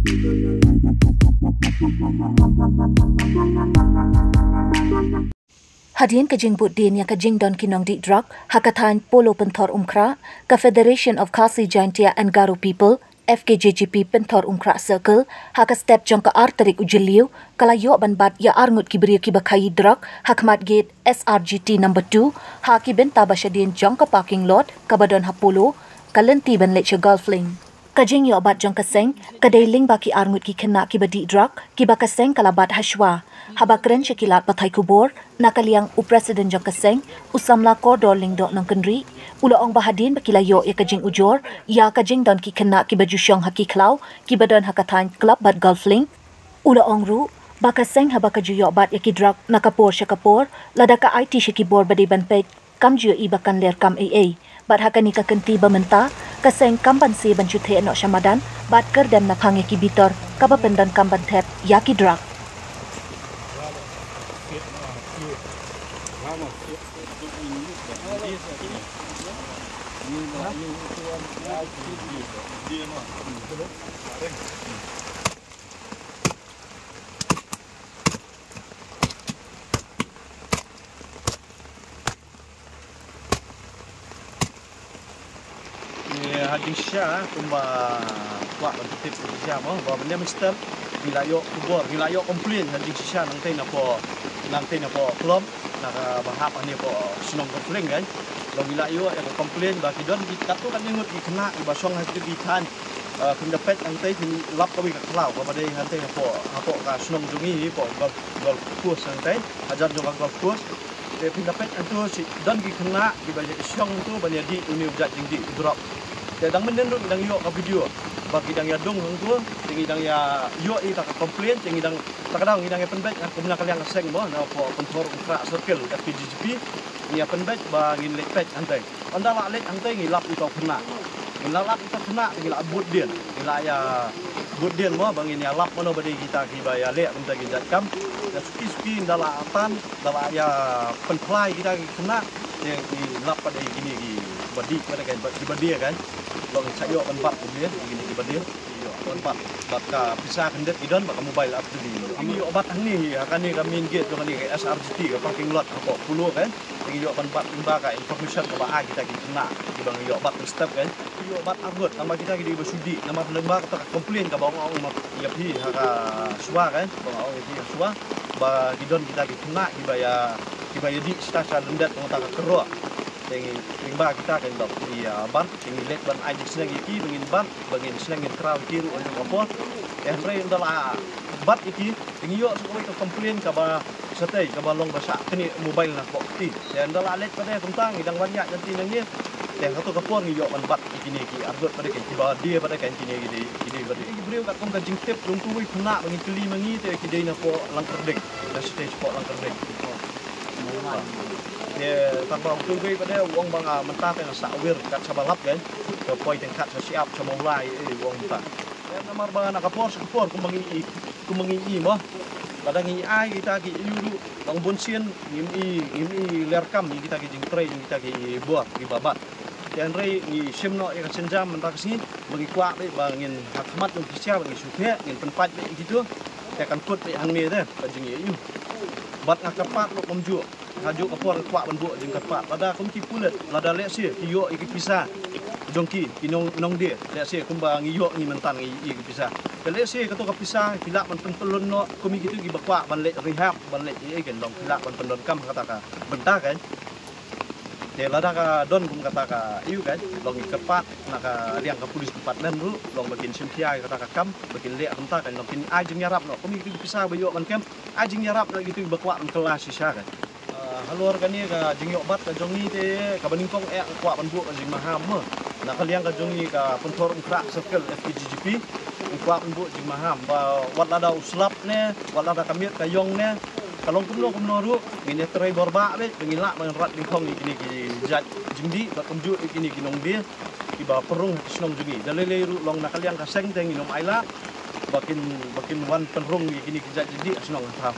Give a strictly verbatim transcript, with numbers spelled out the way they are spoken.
Hadien ka jingbud dien ïa ka jingdon ki nongdih drug ha ka thaiñ Polo Pynthor Umkhrah, ka Federation of Khasi Jaintia and Garo People, F K J G P Pynthor Umkhrah Circle, ha ka step jong ka ar tarik u Jylliew, ka la ïoh ban bat ïa arngut ki briew kiba khaïi drug ha khmat gate S R G T number two, ha ki bynta ba shadien jong ka parking lot kaba don ha Polo, ka lynti ban leit sha Golf Link. Ka jingïoh bat jong ka seng ka dei lyngba ki arngut ki khynnah kiba dih drug kiba ka seng ka la bat ha shuwa. Haba kren sha ki lad pathai khubor na ka liang u president jong ka seng, u samla Kordor Lyngdoh Nongkynrih, u la ong ba hadien ba ki la ïoh ïa ka jingujor ïa ka jingdon ki khynnah kiba ju shong ha ki khlaw kiba don ha ka thaiñ club bad Golf Link, u la ong ruh ba ka seng haba ka ju ïoh bat ïa ki drug na ka por sha ka por, lada ka aiti sha ki bor ba dei ban peit, kam ju ïohi ba kan ler kam ei ei. Bad ha kane ka kynti ba mynta, ka seng kam ban sie ban shu theh noh sha madan bad kyrdem na phang ïa ki bitor kaba pyndonkam ban thep ïa ki drug. Ngi ha jingshisha kumba kwah ban tip jingshisha mo, ba mynne mynstep ngi la ïoh khubor, ngi la ïoh complain ha jingshisha nangtei na pdeng, nangtei na pdeng club, na kaba hap hangne pdeng shnong Golf Link kan. Long ngi la ïoh ïa ka complain ba ki don ki katto katne ngut ki khynnah kiba shong ha ki thaiñ, eh, phin da peit hangtei phin lap kawei ka khlaw kaba dei hangtei hapoh, hapoh ka shnong jong ngi, hapoh golf, golf course hangtei, hajan jong ka golf course. Te phin da peit hangto shi don ki khynnah kiba ïa shong hangto ban ïa dih une u jait jingdih u drug. Te dang mynnin ruh ngi dang ïoh ka video ba ki dang ïa dung hangto, te ngi dang ïa ïoh ïa ka complain, te ngi dang, ta ka daw ngi dang ïa pynbeit, ha, kum na ka liang ka seng mo, na pdeng Pynthor Umkhrah Circle, F K J G P, ngi ïa pynbeit ba ngin leit peit hangtei. Ynda la leit hangtei ngi lap ïa uto u khynnah. Ngi la lap ïa uto u khynnah, ngi la bud dien. Ngi la ïa bud dien mo ba ngin ïa lap mano ba dei kita kiba ïa leh kumta ki jait kam. Te suki suki ynda la tan, ynda la ïa pynphla ïa kita ki khynnah, te ngi lap ba dei kine kiba dih, ba dei kiba dih kan. Long ngi sa ïoh ban bat kumne, kine kiba dih. Ïoh ban bat, bad ka pisa khyndiat ki don bad ka mobile app ki dei. Ngi ïoh bat hangne ha kane ka main gate jong kane ka S R G T, ka parking lot hapoh Polo kan. Ngi ïoh ban bat lyngba ka information kaba ai kita ki khynnah kiba ngi ïoh bat mynstep kan. Ngi ïoh bat arngut, tangba kita ki dei ba shu dih, namar lyngba kata ka complain kaba ong ong ïa phi ha ka shuwa kan, ba ong ïa phi ha shuwa ba ki don kita ki khynnah kiba ïa, kiba ïa dih shisha sha lyndet jong kata ka kyrroh. Te ngi lyngba kita kan ba ngi ïa bat, te ngi leit ban ai jingsneng ïa ki ba ngin bat, ba ngin sneng ngin kraw ïa ki ruh ha ka por. Te hynrei ynda la bat ïa ki, te ngi ïoh sa kawei ka complain kaba shatei, kaba long ba shah knieh mobile na ka bok kti. Te ynda la leit pat de kumta ngi dang wan ïaid lynti nangne. Te ha kato ka por ngi ïoh ban bat ïa kine ki arngut pat de, kiba die pat de, kine ki die, ki die pat de. Ki briew katkum ka jingtip jong uwei u khynnah ba ngi kylli ma ngi, te ki dei na pdeng Langkyrding, na shatei shapoh Langkyrding. Te tang ba uwei pat de u ong ba nga mynta te nga sah wir kat shaba lap kan, ka poi tang kat sha shyiap sha Mawlai, eh, u ong mynta. Te namar ba na ka por sha ka por kumba ngi i, kumba ngi i mo, lada ngi ai kita ki ïu ruh tang bun sien ngim i, ngim i ler kam ïa kita ki jingtrei jong kita ki bor kiba bat. Te hynrei ngi shim noh ïa ka sienjam mynta ka sngi ba ngi kwah beit ba ngin ha khmat jong ki sha ba ngi shu theh, ngin pynpait beit ïa kito. Te kan kut beit hangne te ka jingïohi. Bad nga kyrpad ruh kumjuh, ha juh ka por nga kwah ban buh jingkyrpad, lada kum ki pulit, lada lehse ki ïoh ïa ki pisa jong ki, ki nong, nongdie, lehse kumba ngi ïoh ngi mynta ngi ïoh ïa ki pisa. Te lehse kato ka pisa ki lah ban pyntyllun noh kum ïa kito kiba kwah ban leit rehab, ban leit ïa, ïa kan, long ki lah ban pyndonkam kata ka bynta kan. Te lada ka don kum kata ka ïu kan, long ngi kyrpad na ka liang ka police department ruh, long ba kin shim khia ïa kata ka kam, ba kin leh kumta kan, long kin ai jingïarap noh kum ïa kito ki pisa ba ïoh ban kem, ai jingïarap noh ïa kito kiba kwah ban kylla shisha kan. Ah, halor kane ka jingïoh bat ka jong ngi te kaba nyngkong eh nga kwah ban buh ka jingmaham mo. Na ka liang ka jong ngi ka Pynthor Umkhrah Circle F K G G P, nga kwah ban buh jingmaham ba wat lada u slap ne, wat lada ka miet ka ïong ne, ka long kumno kumno ruh, ngin ïa trei bor bha beit ba ngin lah ban rat dyngkhong ïa kine ki jait jingdih bad kumjuh ïa kine ki nongdie kiba pynrung ha ki shnong jong ngi. Da lei lei ruh long na ka liang ka seng te ngin ym ailad ba kin, ba kin wan pynrung ïa kine ki jait jingdih ha shnong ha thaw.